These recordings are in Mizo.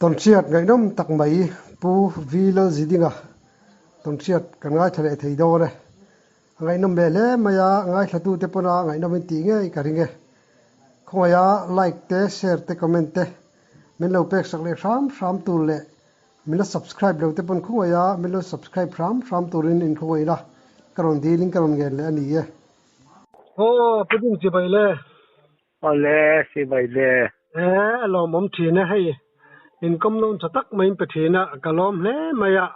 Tawnhriat ngaihnawm tak mai Pu V Lalzidinga tawnhriat kan ngaithla leh thei dawn e. A ngaihnawm leh hle mai a, ngaithlatute pawna ngaihnawm in tih ngei ka ring e. Khawngaiha like te, share te, comment te min lo pek sak leh hram hram tur leh min la subscribe lo te pawn khawngaiha min lo subscribe hram hram turin in khawngaih la, ka rawn dilin ka rawn ngen leh a ni e. Aw Pu Ding chibai le. Awle, sibai le. E, a lawmawm thin e hei. Inkawm nawn tha tak mai in pe thin a, ka lawm hle mai a.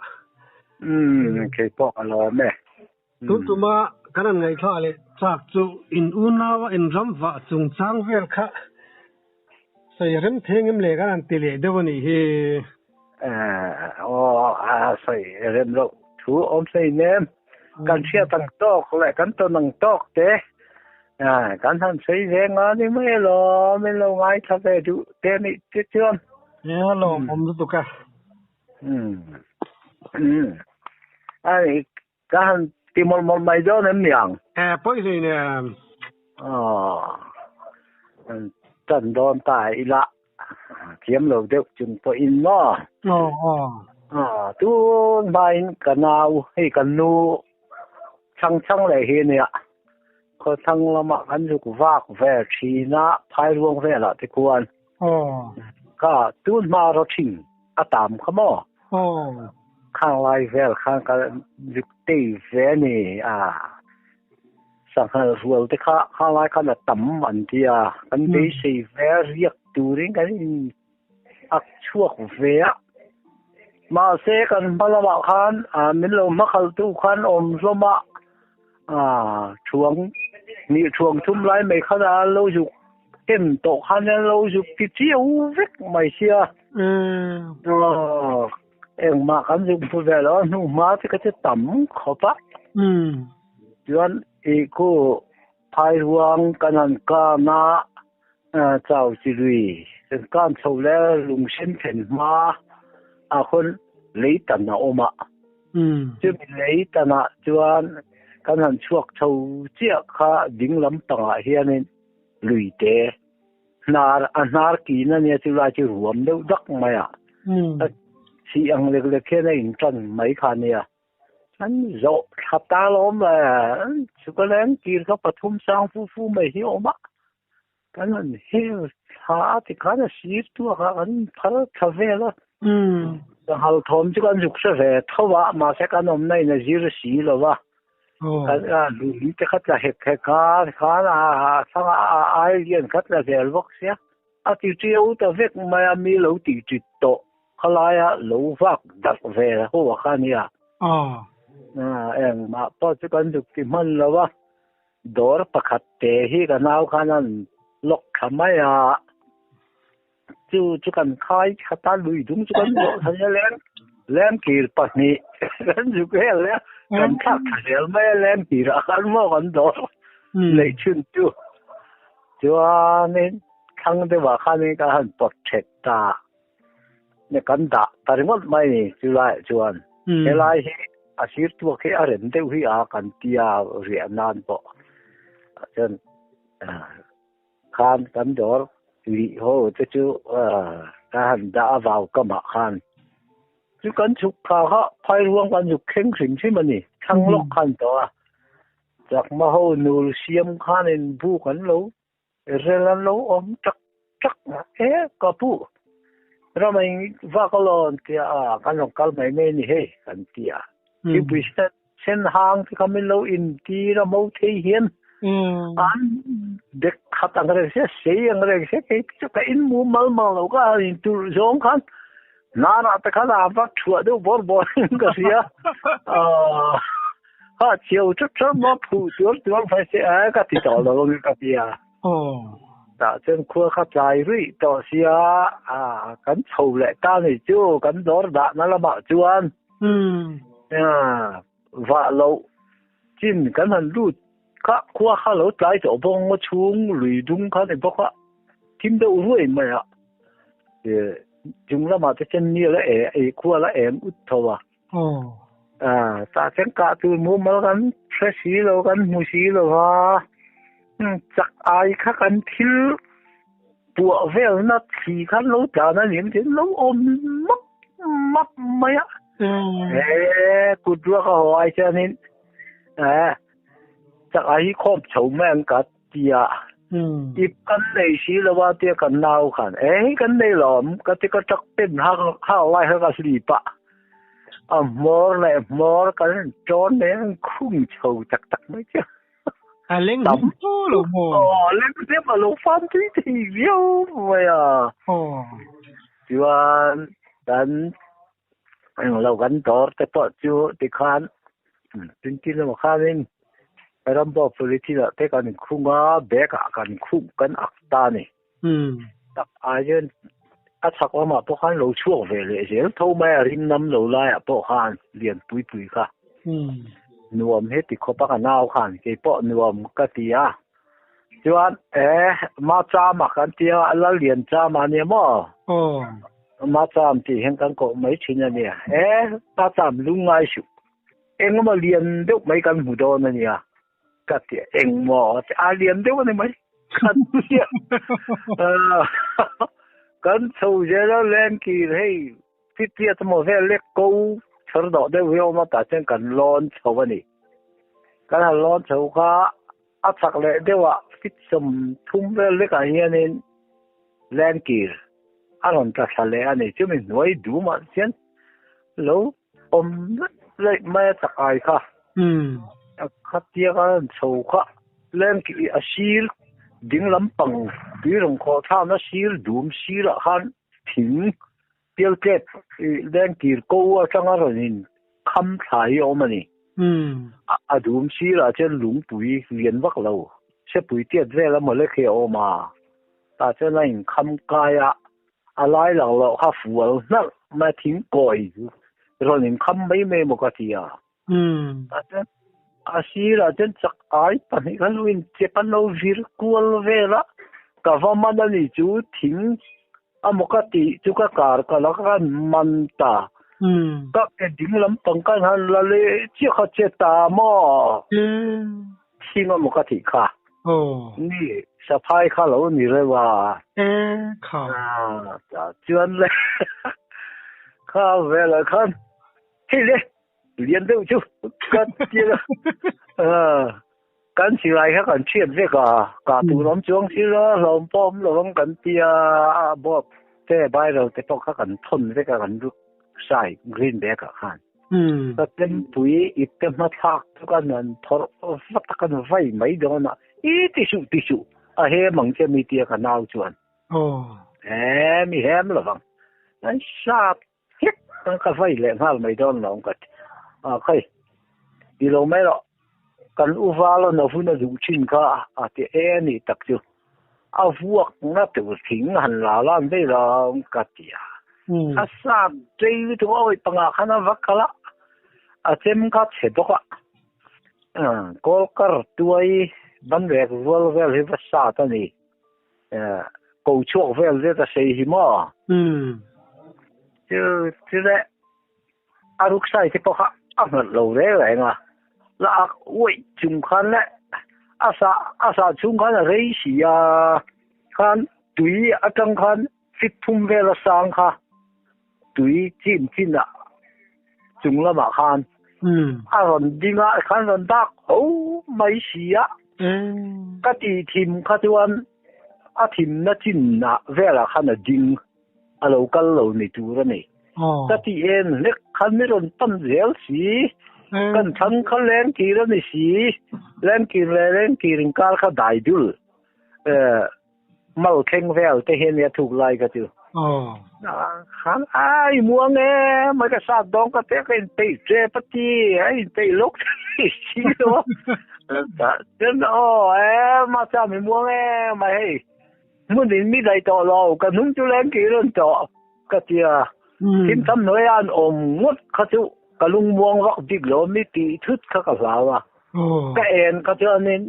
Umm, kei pawh ka lawm e. Tun tuma kan han ngaihthla leh chak chu in unau a inram vah chungchang vel kha sawi rem theng em le kan han ti leh deuh a nih hi. E, aw, a sawi rem loh thu awm hlei nem. Kan hriat ang tawk leh kan tawn ang tawk te kan han sawi ve nga ni mai alawm, min lo ngaithla ve duh te nih te chuan. E, a lawmawm lutuk a. Umm, umm, a ni Ka han ti mawlh mawlh mai dawn em niang? E, pawi hlei nen. Aw, tan dawn ta ila thiam lo deuh chung pawhin maw? Aw, aw. Aw, tun hmain ka nau hei ka nu chhang chhang leh hi ania, khawthlang lamah kan zuk vak ve thin a, phairuang velah te khuan. Aw. Ka tun hma rawthing a tam kha maw? Aw. Khang lai vel khan ka zuk tei ve a ni a. Sanghal rual te kha khang lai khan a tam an ti a, kan beisei ve riak turin kan in ak chhuak ve a. Mahse kan hma lamah khan min lo hmakhaltu khan awm hlawm a, thuang hnih thuang thum lai mai khan a lo zuk em tawh khan a lo zuk ti chiau vek mai sia. Engmah kan zuk hmu ve lo a hnu hma te kha chu tam khawp a. Chuan i khu phairuang kan han kan a chau chi lui kan kan chho le lungsen thlen hma ah khawn lei tan a awm a. Chumi lei tanah chuan kan han chhuak chho chiah kha ding lampangah hianin lui te hnar a hnar kin a nia chu lai chu ruam deuh dak mai a sih ang lek lek hian a in tan mai kha nia an zawh thla ta lawm le chu ka leng kir kha pathum sang fu fu mai hi awm a kan han hel thla a tikhan a sir tuak a kan phar thla vel a sanghal thawm chu kan zuk hre ve tho a mahse kan awmna in a zir si lo va. Kan lui te kha tla hek hek a khan a thlang a ai lian kha tla zel bawk sia a ti ṭiau ta vek mai a mi lo tih ṭit tawh khalaia lo vak darh ve ho a kha nia engmah pawh chu kan zuk ti hman lo a dawr pakhat te hi ka nau khan an lock thla mai a. Chu chu kan khai khat a, lui dung chu kan zawh thei a leng leng kir pahnih kan zuk hel a, kan thlak thla zel mai a leng kir ah khan maw kan dawr neih chhun chu. Chuanin thlang deuh ah khanin ka han pawt thet ta a, kan dah ta ringawt mai ni chu laiah chuan helai hi a sir tuak hi a rem deuh hi a kan tia riah nan pawh chuan Khan kan dawr lih ho te chu ka han dah a vau kamah khan chu kan chhuk thla kha phairuang kan zuk thleng hrim hrim a ni thlang lawk khan tawh a chakma ho nul siam khanin buk an lo rel an lo awm tak tak e ka pu ramai vak alawn tia kan rawn kal mai mai a ni hei kan ti a thingpui Sen hang te kha min lo intir a mo thei hian an dek khat ang reng sia sei ang reng sia kei chu ka in mu mal mang lo ka han intur zawng khan hnarah te khan a va thuah deuh bawr bawr in ka hria ha chhiau thut thut maw phuh tuar tuar mai se a ka ti tawh lo ang ka ti a tah chuan khua kha tlai ruih tawh sia kan chho leh ta ni chu kan dawr dahna lamah chuan Vah loh chin kan han lut kha khua kha lo tlai tawh bawk ngaw chhung lui dung kha ni bawk a thim deuh ruai mai a chung lamah te chuan ni la e ei khua la eng ut tho a tah chuan kah tur mumal kan hre si lo kan hmu si lo va chak ai kha kan thil. Puah velna thli khan lo tlan a nih ang lo awm map map mai a. E kut ruak a haw ai chuanin e chak a hi khawm chho mai ang ka ti a. Ip kan nei si lo a tia kan nau khan e hei kan nei lawm ka ti ka truck pen hak hak lai kha ka hlip a. A hmawr leh hmawr kan tawn leh an khung chho tak tak mai chu. A leng hlim fu lo maw? Aw, leng hlim a lo fan tui thei viau mai a. Aw. Chuan kan englo kan dawr te pawh chu tikhan twenty lamah khanin rambo polythene ah te kan inkhung a, bag ah kan khuh kan ak ta a ni. Tak ai chuan a chhak lamah pawh khan lo chhuak ve leh zel tho mai a, ring nam lo laiah pawh khan lian pui pui kha nuam he ti khawp a ka nau khan kei pawh nuam ka ti a. Chuan e Machama kan tia a Lalian Chama ania maw? Macham tih hian kan koh mai thin a nia. E Macham lungngai suh engemaw lian deuh mai kan hmu dawn a nia. Ka ti engmaw a lian deuh a ni mai ka ti kan chho zel a lengkir hei fiftieth emaw vel lek ko chhar dawh deuh hi a awm a tah chuan kan lawn chho a ni kan han lawn chho kha a chak leh deuh ah fit 30 vel lekah hianin lengkir a rawn tla thla leh a ni chumi hnuai dumah chuan lo Awm lek lek mai a chak ai kha. A khatia ka rawn chho kha leng khi a sir ding lampang tui rawn khawh thlakna sir dum sirah khan thing pial tlep leng kir ko atanga rawn in kham thla hi a awm a ni. A dum sirah chuan lungpui lian vak lo sepui tiat vel a mawle khi a awm a, tah chuan a inkham kai a. A lai lang loh kha fual hnalh mai thing kawi rawn in kham mai mai maw ka ti a. A sirah chuan chak ai pahnih kha lo in chep an lo vir kual vel a, ka va man a ni chu thing a maw ka tih chu ka kar ka la ka man ta. Ka ke ding lampang ka han la leh chiah kha che ta maw? Thing a maw ka tih kha. Ni, saphai kha lo ni reuh a. E kha. Chuan le kha velah khan hei le lian deuh chu ka ti a. Kan silai kha kan thiat vek a, kah tur awm chuang si lo, hlawm pawh awm lo ang kan ti a, bawp te viral te pawh kha kan thawn vek a kan ruk sai green bag ah khan. Ka chempui ip te hmathlak chu ka nan phawrh vat a, kan vai mai dawn a, i ti suh ti suh a hem ang che mi tia ka nau chuan e mi hem lo vang an sap hlek ka vai leh nghal mai dawn lo ka ti a khai ti lo mai rawh kan u val a hun a duh thin kha a ti e a nih tak chu a vuak na tur thing han la lan daih lo ka ti a a sap tlei lutuk a awi pangah khan a va kal a a chem kha chhe bawk a kawl kar tuai ban rek rual vel hi va sat a ni ko chhuak vel zet a sei hi maw chu chu le A ruksai te pawh kha a nghat lo reng reng a, la ak uaih chung khan leh a sah a sah chhung khan a rei si a, khan tui atang khan fit thum vel a sang kha tui chin chin ah chung lamah khan a rawn ding a khan rawn dak ho mai si a, ka tih thim kha chuan a thimna chin ah velah khan a ding. A lo kal lo ni tur a ni. Ka ti en hlek khan mi rawn pan zel si. Kan thlang kha lengkir a ni si. Lengkir leh lengkir inkar kha dai dul. Mal thleng vel te hian nia thuk lai kha chu. Khan ai muang e mai ka sat dawng ka te ka inpeih tep a ti a inpeih lawk thei si lo. Chuan aw e mahse mi muang e mai hei. Hmun in mi daih tawh lo, ka hnung chu leng kir an tawh ka ti a. Thim tham hnuaia an awm ngawt kha chu ka lungmuang vak bik lo mi tih thut kha ka hlau a. Ka en kha chuanin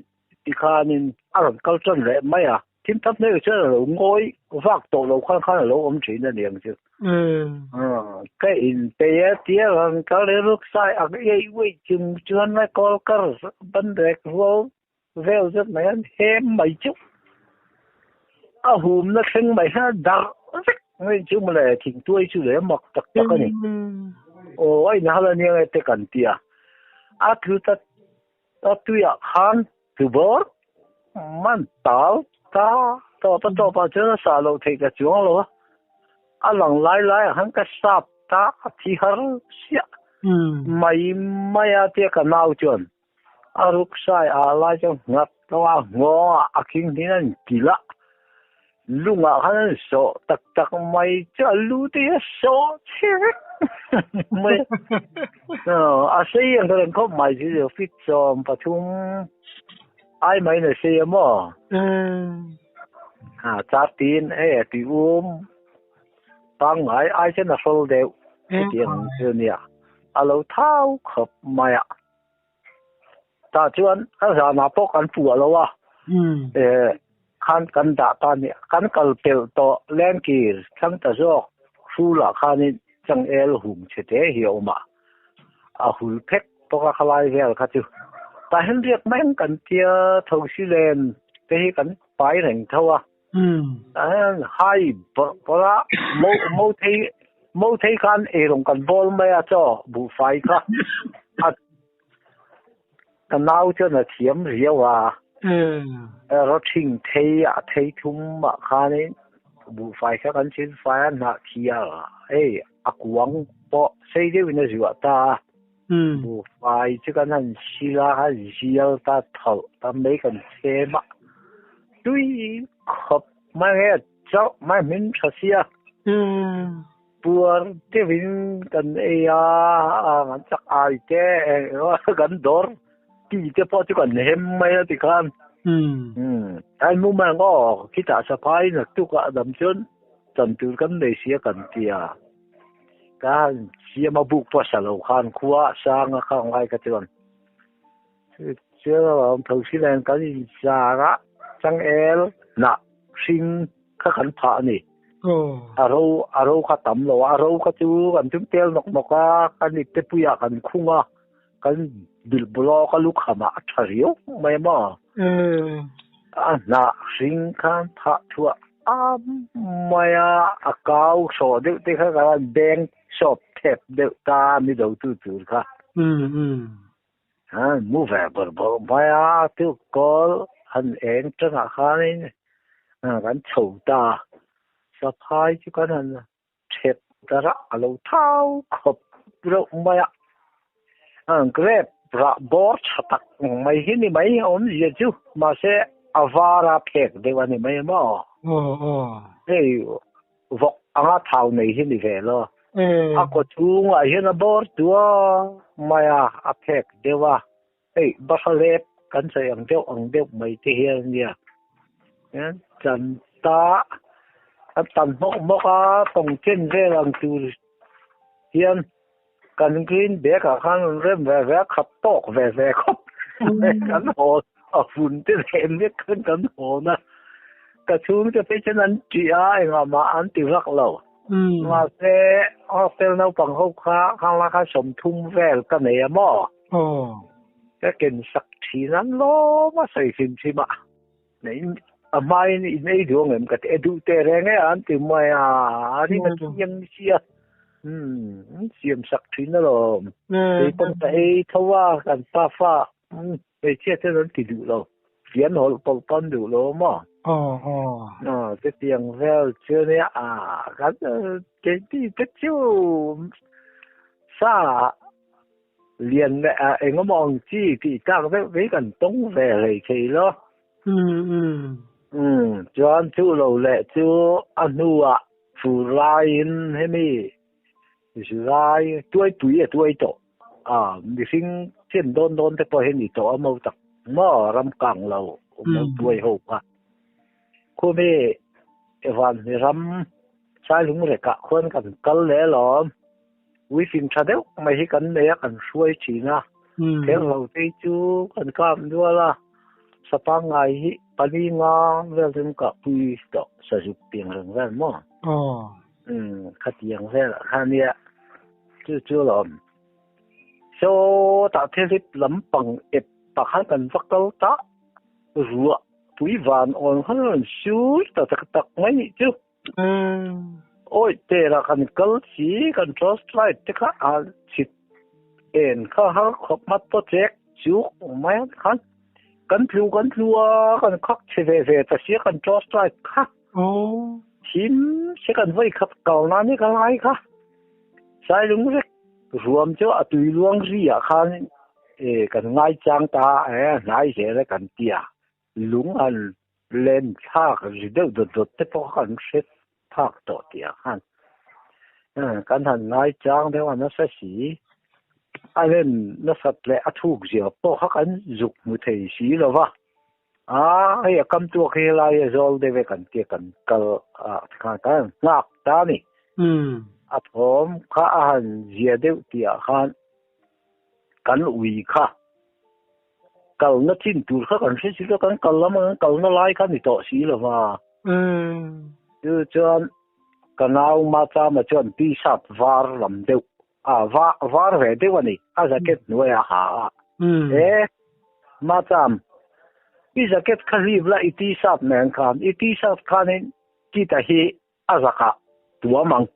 tikhanin a rawn kal tan leh mai a. Thim tham hnuaiah chuan a lo ngawi vak tawh lo khan khan a lo awm thin a niang chu. Ka inpei a tia rawn kal i ruksai ak iai uaih chung chuan kawl kar ban rek rual Vel zet mai an hem mai chu. A humna thleng mai hian a darh vek mai chu mawle thingtuai chu le mak tak tak a ni. Aw a inhal a nia nge te kan ti a. A tlu ta a tuiah khan tubawr man tal ta tawp a tawpah chuan a sah loh theih ka chuang lo a. A lang lai laiah khan ka sap ta a thi har siah mai mai a tia ka nau chuan A ruksai ah lai chuan nghat lo a, nghawng ah a khing hnin an kilh a, lungah khan an sawh tak tak mai chu a lu te hi a sawh chhe vek mai a. A sei ang ka reng khawp mai chu feet 13 ai mai in a sei a maw? Char tin hei a tui um pangngai ai chuan a hrawl deuh chutiang chu nia a lo thau khawp mai a. Tah chuan a zanah pawh kan puah lo a, khan kan dah ta nia, kan kal pelh tawh lengkir thlang ta zawk hrulah khanin changel hung chhe te hi a awm a, a hul phek bawk a khalai vel kha chu. Tah hian riak mai ang kan tia thosi len te hi kan pai reng tho a, tah hian hai bawrh bawrh a, mo thei mo thei khan eirawng kan bawl mai a chaw buhfai kha a Ka nau chuan a thiam riau a, rawthing thei a thei thum ah khanin buhfai kha kan chhin fai a, hnah thial hei a kuang pawh sei deuhin a zuah ta a, buhfai chu kan han sil a, a zial ta tholh ta mai kan chhem a, tui khawp mai nge chauh mai hmin tha sia. Puar deuhin kan ei a, kan chak ai te kan dawr ti te pawh chu kan hem mai a tikhan. Ai mu mai ang aw, khitah saphai naktuk ah dam chuan chan tur kan nei sia kan ti a. Ka han siam a buk pawh sa lo khan khua a sang a khang lai kha chuan. Chuan a awm tho si nen kan inzar a, changel hnah hring kha kan phah a ni. A ro a ro kha tam lo a, a ro kha chu kan tum tel nawk nawk a, kan ipte puiah kan khung a, kan bilh bawlawk a lukham ah a tha riau mai a maw? A hnah hring khan phah thuah a mai a, a kau sawh deuh te kha kan beng sawp thep deuh ta ni do tu tur kha. Mu ve bawrh bawrh mai a, tuk kawl han eng tangah khanin kan chho ta a, saphai chu kan han thep ta rah a lo thau khawp reuh mai a, grape rah bawr tha tak mai hi ni mai awmzia chu mahse a var a phek deuh a ni mai maw? Hei vawk anga thau nei hi ni ve lo. A kaw chhungah hian a bawr tua mai a, a phek deuh a. Hei bahra lep kan sawi ang deuh ang deuh mai te hian a nia. Chan ta an tan hmawk hmawk a, tawng chen vel ang tur hian kan green bag ah khan an rem ve ve a, khat tawk ve ve khawp mai kan hawn a vun te leh mek khan kan hawn a ka chhung te phei chuan an ṭih a engah mah an ti vak lo mahse hostel naupang ho kha khang lai khan 30 vel ka nei a maw ka ken sak ṭhin an lawm a sawi hrim hrim a. A hmain in ei duh ang em ka ti e duh teh reng e an ti mai a a ring a thiang ni sia umm siam sak thin alawm kei pawn ka ei tho a kan pa fa hmeichhia ten an ti duh lo fian hawlh pawlh pawn duh lo maw aw chutiang vel chu nia a kan keini te chu sa Lian leh a engemaw ang chi tih tlak deuh mai kan tawng ve hlei thei lo. Umm chuan chu lo leh chu a hnuah fur laiin hemi July tuaipui a tuai tawh a, mihring chen dawn dawn te pawh hi ni tawh a mo tak maw ram kang lo mo tuai ho kha. Khumi Vanhni ram Sailungrekah khuan kan kal leh alawm. Uifing tha deuh mai hi kan nei a, kan hruai thin a. Therhlo te chu kan kap nual a, sa pangngai hi pali nga vel chu an kah pui tawh, sazuk tiang reng vel maw? Umm, khatiang vel ah khan nia, chu chu alawm. Sawtah thilhlip lampang ep pakhat kan va kal ta ruah. pui van awn khan a rawn sur ta tak tak mai nih chu. Awi tera kan kal si kan torch light te kha a chhit en kha har khawp mat pawh chek chuk mai a khan kan tlu kan tlu a kan khak chhe ve ve ta sia kan torch light kha. Thim se kan vawi khat kal na ni ka lai kha. Sailung vek ruam chu a tui luang ri ah khan e kan ngai chang ta e hnai zel e kan ti a. Lung an len thlak ri deuh dawt dawt te pawh kha kan hre phak tawh tih ah khan kan han ngai chang deuh a nasa si. A len nasat leh a thuk zia pawh kha kan zuk hmu thei si lo va. A hei a kam tuak hi helai a zawl deuh e kan tia kan kal a khan kan han nghak ta a ni. A thawm kha a han zia deuh tih ah khan kan ui kha kalna chin tur kha kan hre si lo kan kal lam kan kalna lai kha ni tawh si lo va. Chu chuan ka nau Machama chuan t-shirt var lam deuh a va var ve deuh a ni a jacket hnuai a ha a e Macham i jacket kha hlip la i t-shirt nen khan i t-shirt khanin tita hi a zakah tuam ang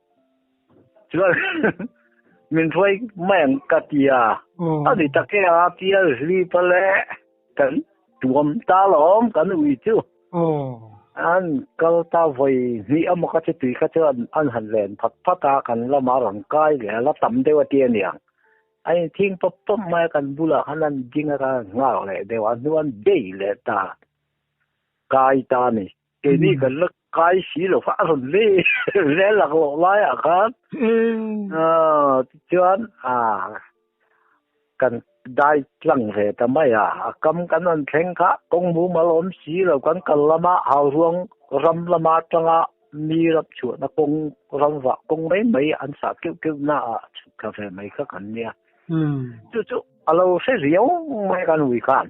chuan min hruai mai ang ka ti a a ni tak e a tia hlip a le kan tuam ta lawm kan ui chu an kal ta vawi hnih emaw ka chu tui kha chu an han len phat phat a kan lama rawn kai leh a la tam deuh a ti a niang a inthing pawp pawp mai a kan bulah khan an ding a kan nghak leh deuh a hnu an bei leh ta kai ta a ni. Keini kan la kai si lo kha a rawn le le laklawh laiah khan tichuan kan dai tlang ve ta mai a, a kam kan rawn thleng kha kawng mumal awm si lo kan kal lama hauruang ram lama atanga mi ram chhuahna kawng ram vah kawng mai mai an sah keuh keuh naah chhuk thla ve mai kha kan nia. Chu chu a lo hre riau mai kan ui khan.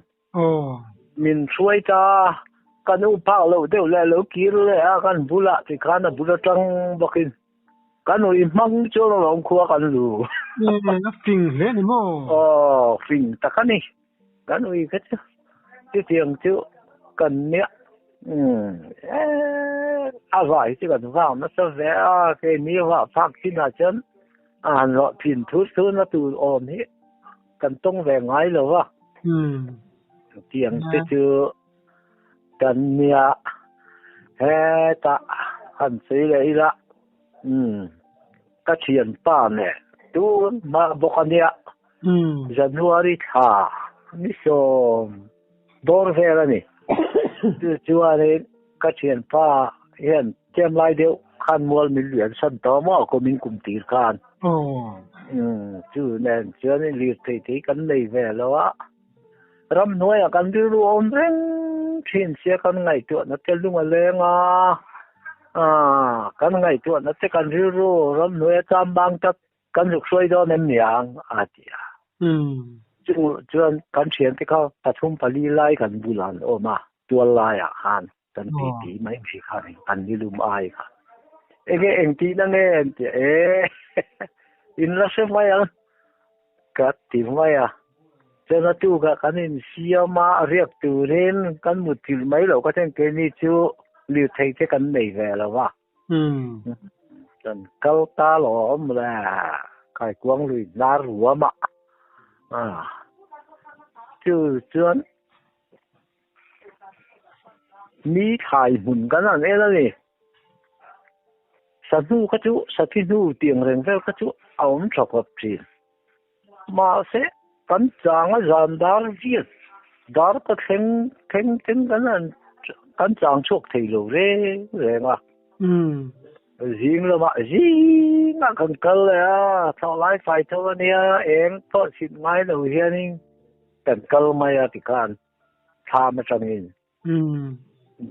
Min hruai ta, ka nu phak loh deuh leh lo kir leh a kan bulah tikhan a bul atang bawkin ka nu i hmang chuan alawm khua kan lu. A fing hle ni maw? Aw, fing tak a ni. Ka nu i kha chu chutiang chu kan nia. A vai chu kan vang nasa ve a, keini vah phak chinah chuan a han rawh thin thur thur na tur awm hi. Kan tawng ve ngai lo va. Tiang te chu kan nia hetah han sawi leh ila ka thianpa nen tun hma bawk a nia January thla ni sawm dawr vel a ni. Chu chuanin ka thianpa hian tlem lai deuh khan mual min lian san tawh maw kumin kum tir khan. Chu nen chuanin lirthei te hi kan nei ve lo a, ramhnuaiah kan rilru a awm reng thin sia kan ngaihtuahna te lung a leng a, kan ngaihtuahna te kan rilru ramhnuaia chambang tak Kan zuk hruai dawn em niang a ti a. Chu chuan kan thiante kha pathum pali lai kan bulah an awm a, tual laiah khan kan ti ti mai mai kha ni, an nilum ai kha. Enge engtihna nge an ti a, e in la hre mai ang ka ti mai a. Chuan a tukah kan insiam a, riak turin kan mutthilh mai loh ka then keini chu lirthei te kan nei ve lo va. Kan kal ta lo a awm le, kaikuang lui hnar ruam a, chu chuan mi thlai hmun kan han en a ni. Sahnu kha chu sathi hnu tiang reng vel kha chu a awm tha khawp thin. Mahse kan chang a zan dar viat dar ka thleng thleng thleng kan han kan chang chhuak thei lo reng reng a. Zing lamah zingah kan kal leh a, thawh lai fai tho a nia, eng pawh chhit ngai lo hianin kan kal mai a tikhan thlam atangin.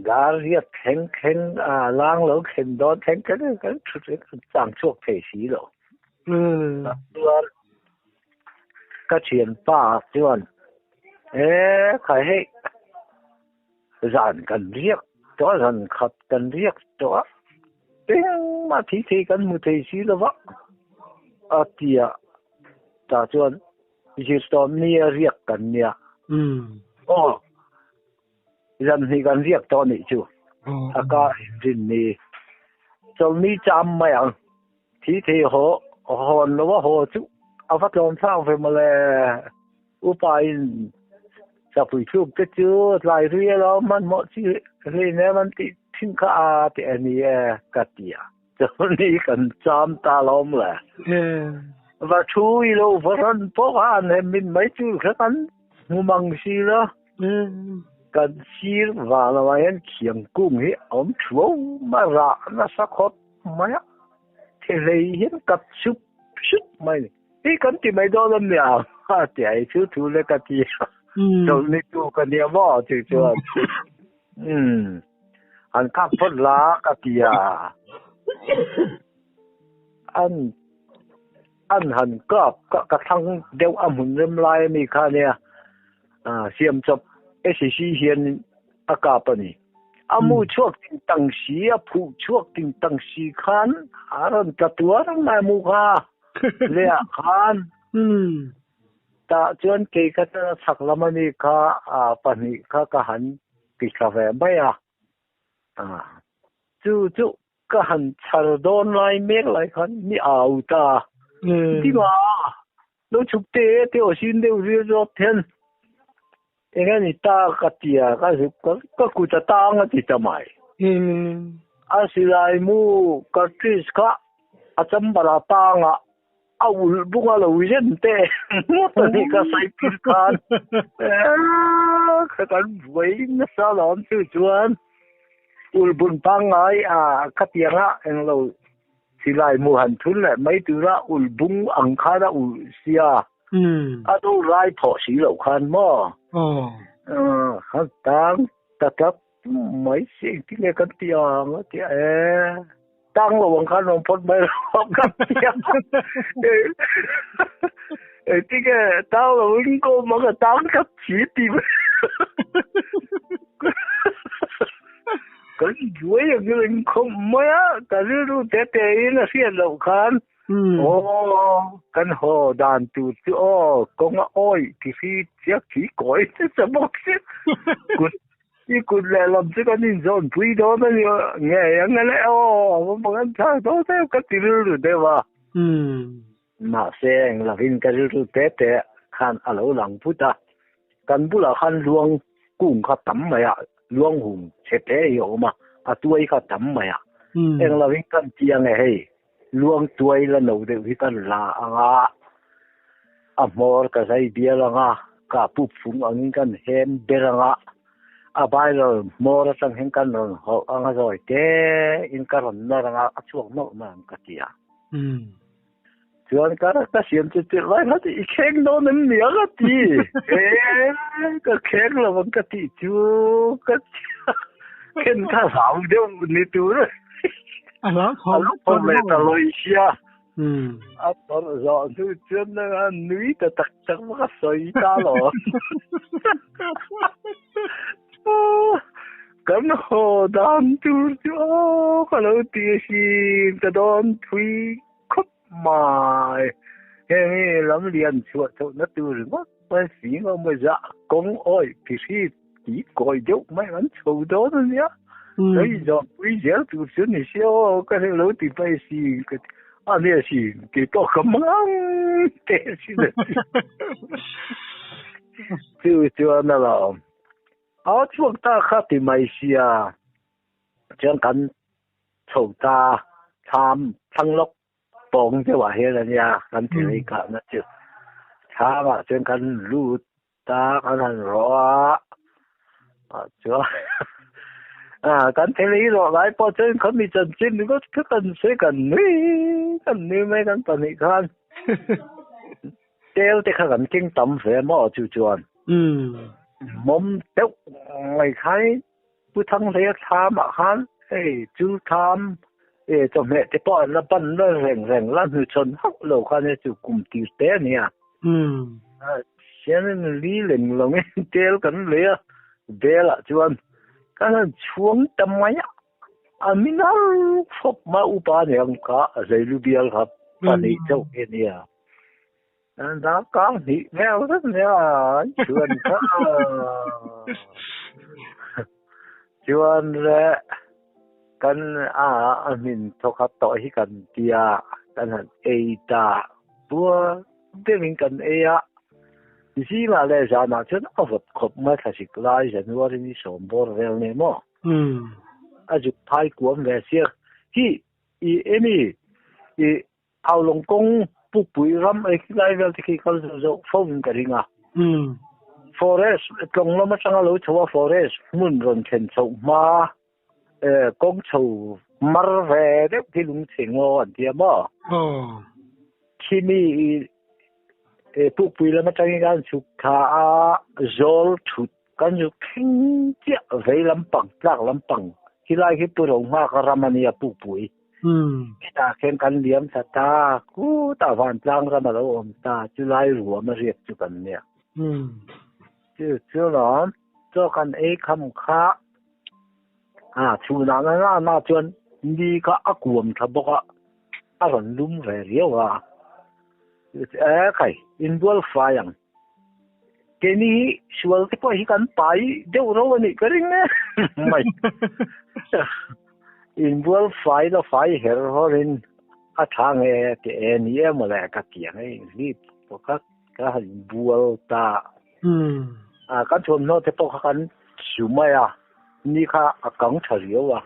Dar riat thleng thleng a lang lo thlen dawn thleng thleng kan thu thleng kan chang chhuak thei si lo. Chuan ka thianpa chuan e khai hei zan kan riak tawh a zan khat kan riak tawh a engmah thei thei kan hmu thei si lo va a ti a tah chuan zirtawm ni a riak kan nia. Aw. Zan hnih kan riak tawh nih chu. A kar rin ni. Chawlhni cham mai ang. Thi thei haw hawn lo a haw chu a va tlawm thlak ve mawle. Upa in chapui thluk te chu tlai rui alo hmanhmawh chi hleinem an tih thin kha a ti a ni e ka ti a. Chawlhni kan cham ta lawm le. Va thu i lo va rawn pawh kha an hem min mai tur kha kan hmu mang si lo. Kan sir vang lamah hian khiang kung hi a awm thuau mai a, rah nasa khawp mai a, thehlei hian kat sup sup mai a ni. Hei kan ti mai dawn em nia a ti a, chu thu le ka ti a, chawlhni tu ka nia maw tih chuan umm han kap phawt la ka ti a, an an han kap ka thlang deuh a hmun rem lai a mi kha nia. Siam chawp SEC hian a kap a ni. A mu chhuak ting tang si, a phuh chhuak ting tang si khan a rawn tla tuar ang mai mu kha leh ah khan. Tah chuan kei kha chuan a chhak lam a ni kha pahnih kha ka han ti thla ve mai a. Chu chu ka han chhar dawn lai mek lai khan mi au ta. Tima Lo chhuk te te aw sin deuh zir zawk then eng a ni ta ka ti a, ka zuk ka ka kut a tang a ti ta mai. A silai mu cartridge kha a chamber a tang a, a ulh bung a lo zen te ngawt a ni ka sai pil khan. Ka kan buai nasa lawm chu chuan ulh bun pangngai a khatianga englo Silai mu han thun leh mai tura ulh bung ang khan a ulh sia. A do lai thawh si loh khan maw? Han tang ta tlat mai si engtin nge kan ti ang a ti a e. Tang lo ang khan rawn phawt mai rawh kan ti a. Engtin nge tang lo in ka awm ang a tang tlat si ti mai. Kan buai ang reng khawp mai a, ka rilru te te in a hriat loh khan aw kan haw dan tur chu aw kawng a awi ti hri chiak thi kawi nasa bawk si kut i kut leh lam chu kan inzawn pui dawn a ni ngei ang a le aw kan thlak dawn deuh ka ti rilru deuh a. Mahse eng lovin ka rilru te te khan a lo lang phut a, kan bulah khan luang kung kha tam mai a, luang hung chhe te hi a awm a, a tuai kha tam mai a. Eng lovin kan ti ang e hei, luang tuai la no deuh hi kan la ang a, a hmawr ka zai bial ang a, ka pup fung angin kan hem ber ang a, a viral hmawr atang hian kan rawn hawlh ang a zawi te in ka rawn nawr ang a, a chhuak nawlh mai ang ka ti a. Chuan ka ka siam chu tirh lai kha i kheng dawn em ni a ka ti. E ka kheng lo ang ka tih chu ka khen kha hlau deuh ni tur. A hlau thawm. A lo phawrh leh ta lawi sia. A phawrh zawh hnu chuan a nui ta tak tak va ka sawi ta lo. Kan haw dan tur chu aw ka lo ti asin ka dawn thui khawp mai. Heng hi lam lian chhuah chhohna tur ringawt mai fing awm a zah kawng awih phihri ti kawi deuh mai an chho dawn a nia. Ka inzawh pui zel tur chu ni sia aw ka hre lo ti mai asin ka ti a nia asin keipawh ka mang teh asin a ti. Chu chuan alawm. A chhuak ta kha ti mai sia chuan kan chho ta thlam thlang lawk pawng deuh ah hian a nia kan ti lei kahna chu thlam ah chuan kan lut ta kan han rawh a ah chuan ah kan ti lei rawh lai pawh chuan khami chanchin ringawt kha kan sawi kan nui kan nui mai kan pahnih khan. Tel te kha kan keng tam ve maw chu chuan. Mawm deuh mai khai Pu Thanghleia thlam ah khan hei chu thlam e chawhmeh te pawh an la ban la reng reng la hnuchhawn hauh lo khan hei chu kum tir te a nia. Sianin li leng lo nge tel kan lei a bel ah chuan kan han chhuang ta mai a. A min har khawp mai upa aniang kha a zeilu bial kha pahnih chauh hi a nia. Dar kar hnih vel vek nia an chuan kha. Chuan le kan a a hmin thawkhat tawh hi kan tia kan han ei ta puar deuhin kan ei a. Zingah leh zanah chuan a vawt khawp mai thlasik lai January ni sawm bawr vel nen maw? A zuk phai kuam ve sia. Hi i emi i Haulawng kawng Pukpui ram ei khi lai vel te khi kal zawh zawh fo in ka ring a. Forest tlawng lam atanga lo chho a forest hmun rawn thlen chhoh hma kawng chho mar ve deuh khi lungchhe ngaw an tia maw? Khimi i Pukpui lam atangin kan chhuk thla a zawl thut kan zuk thleng chiah vei lampang tlak lampang khilai khi Pu Rohmaka ram a nia Pukpui. Khitah khian kan liam thla ta, khutah vantlang ram a lo awm ta, chulai ruam a riak chu kan nia. Chu chu lawm, chaw kan ei kham kha a chhunah na na na chuan ni kha a kuam tha bawk a, a rawn lum ve riau a. E khai, inbual fai ang. Keini hi sual te pawh hi kan pai deuh ro a nih ka ring e mai. Inbual fai la fai her hawrin a tha nge ti e ni em mawle ka ti ang e hlip pawh kha ka han inbual ta. A kan thuamhnaw te pawh kha kan su mai a, ni kha a kang tha riau a.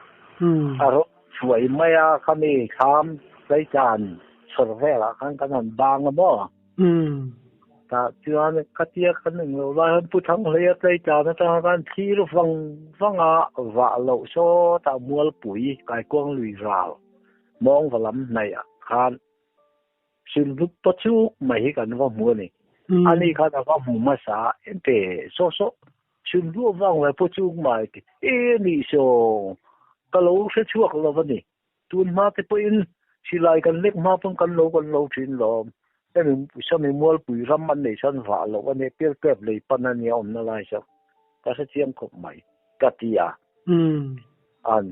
A rawh chuai mai a khami thlam tlaichan chhawr velah khan kan han bang a maw. Tah chuan ka tia kan eng loh lai hian Pu Thanghleia tleitlan atanga khan thlir vang vanga vah loh sawtah Mualpui Kaikuang lui ral mawngva lam hnaihah khan Silhlut pa chuk mai hi kan va hmu a ni. Ani khan a va hmu hmasa a, ente saw saw Silhlut vang ve Pu Chuk mai ti e nih saw ka lo hre chhuak lo a ni. Tun hma te pawhin silai kan lek hma pawn kan lo kan lo thin lawm. Hemi sami mualpui ram an nei chuan vah loh a nia, pirpep lei pan a nia awmna lai chu ka hre chiang khawp mai ka ti a. An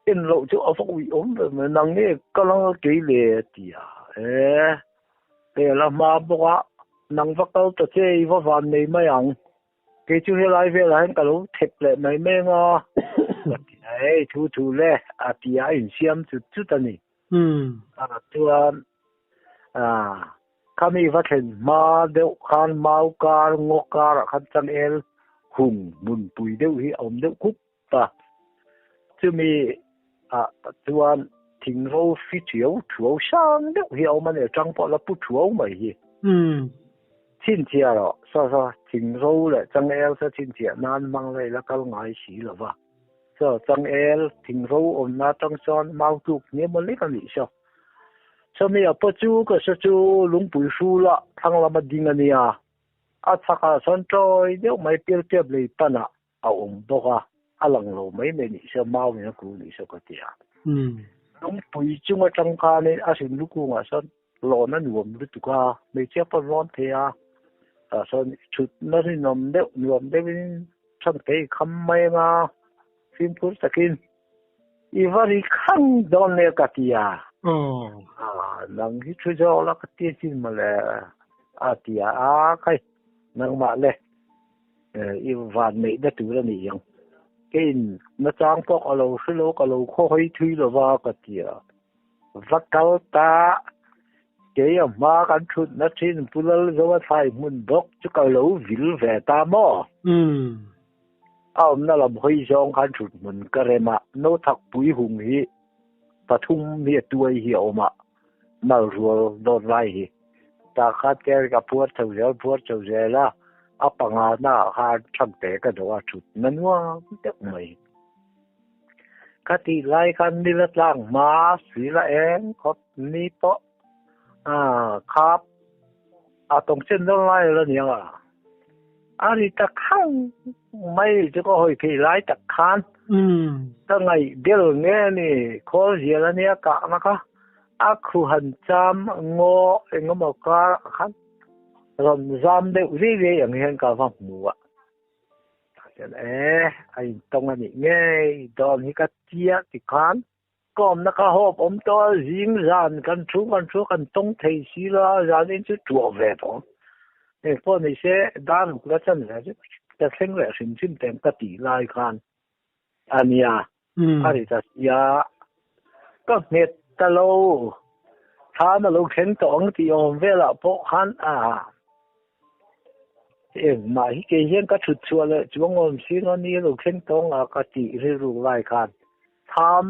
en loh chu a va uih awm ve mai, nang nge ka lang a kei le a ti a. E, hei a la hma bawk a, nang va kal ta che i va van nei mai ang. Kei chu helai velah hian ka lo thep leh mai mai ang a, ka ti a, hei thu thu le a ti a, a insiam chut chut a ni. A chuan khami va thlen hma deuh khan mau kar ngaw karah khan changel hung hmunpui deuh hi a awm deuh khup a, chumi ah chuan thingro fi thiau thuau sang deuh hi a awm a ni, a tang pawh la pu thuau mai hi. Chhinchhiah rawh, saw saw thingro leh changel saw chhinchhiah nan hmang la ila kal ngai si lo va. Saw changel thingro awmna atang chuan mau tluk hniam a lek a nih saw. Sawmi a paw chu ka saw chu lungpui hrula thlang lama ding a nia, a chhakah sawn tawi deuh mai pirpiap lei panah a awm bawk a, a lang lo mai mai nih se mau in a kul nih se ka ti a. Lungpui chung atang khanin a hrin lukungah sawn lawn a nuam lutuk a, hmeichhia pawn rawn thei a, tah sawn thutna rinawm deuh nuam deuhin chhan thei kham mai anga fimkhur takin i va ri khang dawn nia ka ti a. Nang hi thu zawk la ka ti chin mawle a ti a, a khai nangmah le. I van neih na tur a nih ang. Keiin nachang pawh ka lo hre lo, ka lo khawhawi thui lo va ka ti a. Va kal ta, kei a hma kan thutna thin Pu Lalzoa thlai hmun bawk chu ka lo vil ve ta maw? A awmna lam hawi zawng khan thut hmun ka rem a, Nothakpui hung hi pathum hi a tuai hi a awm a, mal rual dawt lai hi. Tah khan ker ka phuar chho zel phuar chho zel a, a panga na ah khan thangte ka dawh a thut na nuam deuh mai. Ka tih lai khan nila tlang hma si la eng khawp ni pawh a khap a tawng chen dawn lai la niang a. A ri ta khang mai chu ka hawi phei lai tak khan ka ngaih bel nge ni khawl zial a nia kahna kha. A khu han cham ngaw engemaw kar ah khan rawn zam deuh riai riai ang hian ka va hmu a. Tah chuan e, a intawng a nih ngei dawn hi ka tia ti khan ka awmna kha hawp awm tawh a, zing zan kan thu kan thu kan tawng thei si lo a, zan in chu tuah ve tawh ang. Engpawh ni se dar ruk la chan ve chu ka thleng leh hrim hrim teng ka tih lai khan. A nia, a ri ta sia. Ka nghet ta lo. Thlam a lo thleng tawh ang tih awm velah pawh khan a engmah hi kei hian ka thut chhuah leh chuang awm si lo ni a lo thleng tawh ang a ka tih rilru lai khan thlam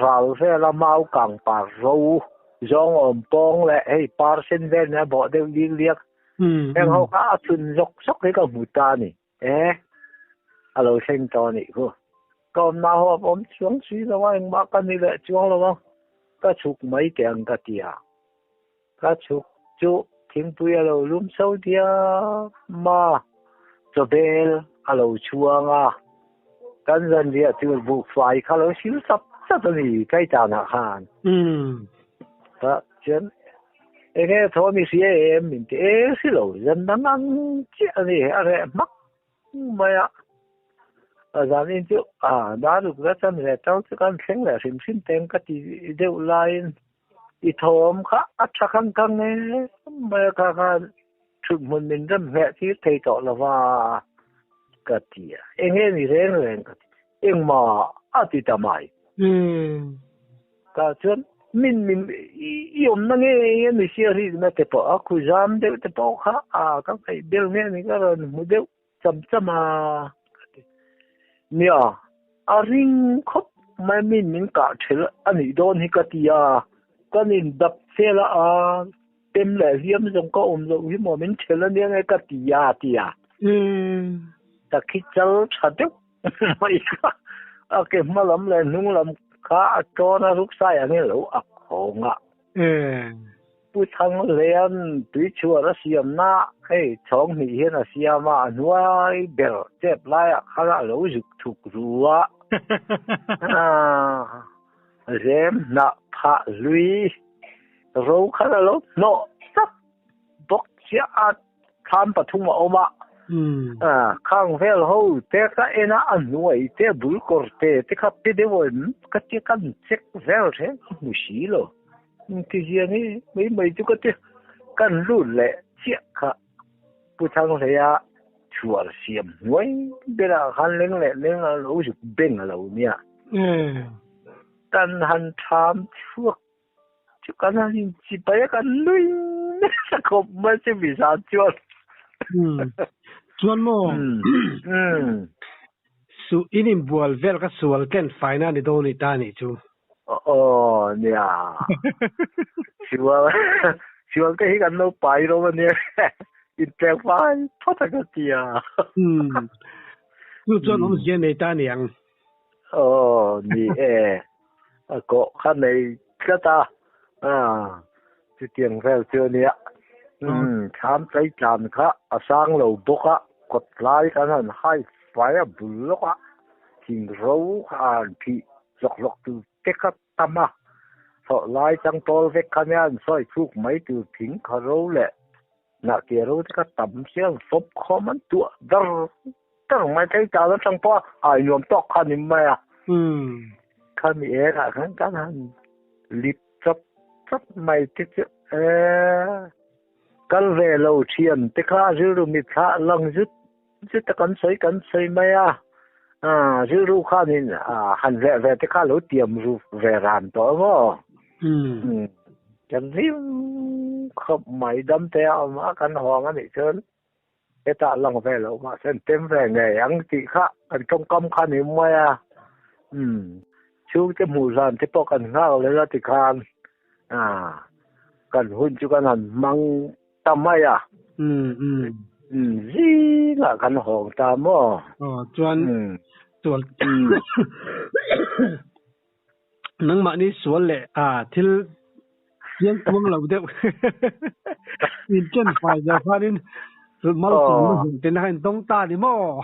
ral vela mau kang par ro zawng awm pawng leh hei par sen vel nia bawh deuh lik liak heng ho kha a chhun zawk zawk hi ka hmu ta a ni. E, a lo thleng tawh a nih khu. Ka awmna ho a awm chuang si lo a, engmah ka ni leh chuang lo a, ka chhuk mai teh ang ka ti a. Ka chhuk chu thingpui a lo lum so diam a, chawbel a lo chhuang a, kan zanriah tur buhfai kha lo sil chap chap a ni Kaitanah khan. Tah chuan Enge thaw mi hria em min ti e si lo, zan dang ang chiah a ni, a reh hmak mai a. A zan in chu a daruk la chan ve tau chu kan thleng leh hrim hrim teng ka ti deuh laiin i thawm kha a tha khang khang em mai a, kha khan thut hmun min rem hneh tir thei tawh lo va ka ti a, enge ni reng reng ka ti, engmah a ti ta mai. Tah chuan min min i awmna nge a ni sia rinna te pawh a khuzam deuh te pawh kha a ka ngaih bel nge ni ka rawn hmu deuh cham cham a ka ti. Nia, a ring khawp mai min min kah ṭhel a nih dawn hi ka ti a, kan indap fel a a pem leh hliam zawng ka awm loh hi maw min ṭhel a nia nge ka ti a a ti a. Ta khi chal ṭha deuh mai kha a ke hma lam leh hnung lam kha a tawn a ruksai ang in lo a khawng a. Pu Thanglean tuichhuar a siamna hei chhawng hnih hian a siam a, a hnuai ber chep laiah khan a lo zuk thuk ru a. Rem hnah phah hlui ro khan a lo hnawh tlat bawk chiah a. Thlam pathum a awm a, khang vel ho te ka en a, a hnuai te bul kawr te te kha pe deuh em ka tia kan check vel reng ka hmu si lo. Ti hian hi mai mai chu ka tia kan lut leh chiah kha Pu Thanghleia chhuar siam hnuai berah khan leng leh leng a lo zuk beng a lo nia. Kan han tham chhuak Chu kan han inchipai a kan nui nasa khawp mai chu mi zan chuan. Chuan maw? Su in inbual vel ka sual ken faina ni dawn i ta nih chu. Aw nia. Sual sual te hi kan lo pai ro a nia. Inpek fai phawt a ka tia. Chu chuan awmzia nei ta niang. Aw ni e. A kawh kha nei tlat a, chutiang vel chu a nia. Thlam tleitlan kha a sang lo bawk a, kawt lai kan han hai fai a bul lawk a, thing ro kha a han phih hlawk hlawk tur te kha tam a, thlawh lai chang tawl vek kha nia an sawi chhuk mai tur thing kha ro leh hnahkiah ro te kha tam sia an fawp khawm an tuah dar dar mai tleitlan atang pawh a ai nuam tawk kha a ni mai a. Khami engah khan kan han lip chawp chawp mai te chu e kal ve lo thian te kha rilru mitthla lang zut zut a kan sawi kan sawi mai a rilru khanin han veh ve te kha lo tiam ru ve ran tawh emaw kan hlim khawp mai dam te a awm a kan hawng a nih chuan Hetah lang ve loh mahse an tem ve ngei ang tih kha kan tawngkam kha ni mai a. Umm chhungte hmuh zan te pawh kan nghak leh a tikhan ah kan hun chu kan han hmang ta mai a. Umm zingah kan hawng ta maw? Aw chuan chuan nangmahni sual leh ah thil chiang kuang lo deuh in chen fai zo khanin malsawmna hmuh te na kha in tawng ta ni maw?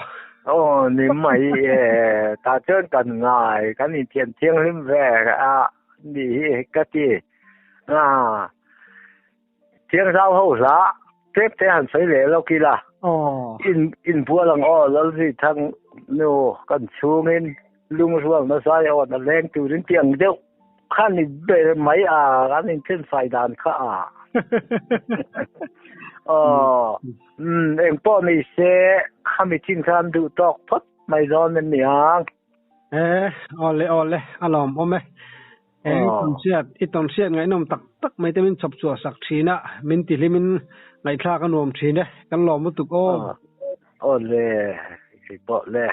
Aw ni mai e tah chuan kan ngai kan inthiam thianghlim ve a ni hi ka ti a thiangzau ho hla tep te han sawi leh lawk ila in inbual ang aw Lalzithang nu kan chhungin lungrual na zai aw na leng turin tiang deuh Kha ni ber mai a, kan inthenfai dan kha a. Aw, umm, eng pawh ni se, khami chin khan duh tawk phawt mai dawn em ni ang. E awle awle a lawm awm e. E tawn hriat i tawn hriat ngaihnawm tak tak mai te min chhawp chhuah sak thin a, min ti hlim in ngaihthlak a nuam thin e, kan lawm lutuk aw. Awle, kei pawh le.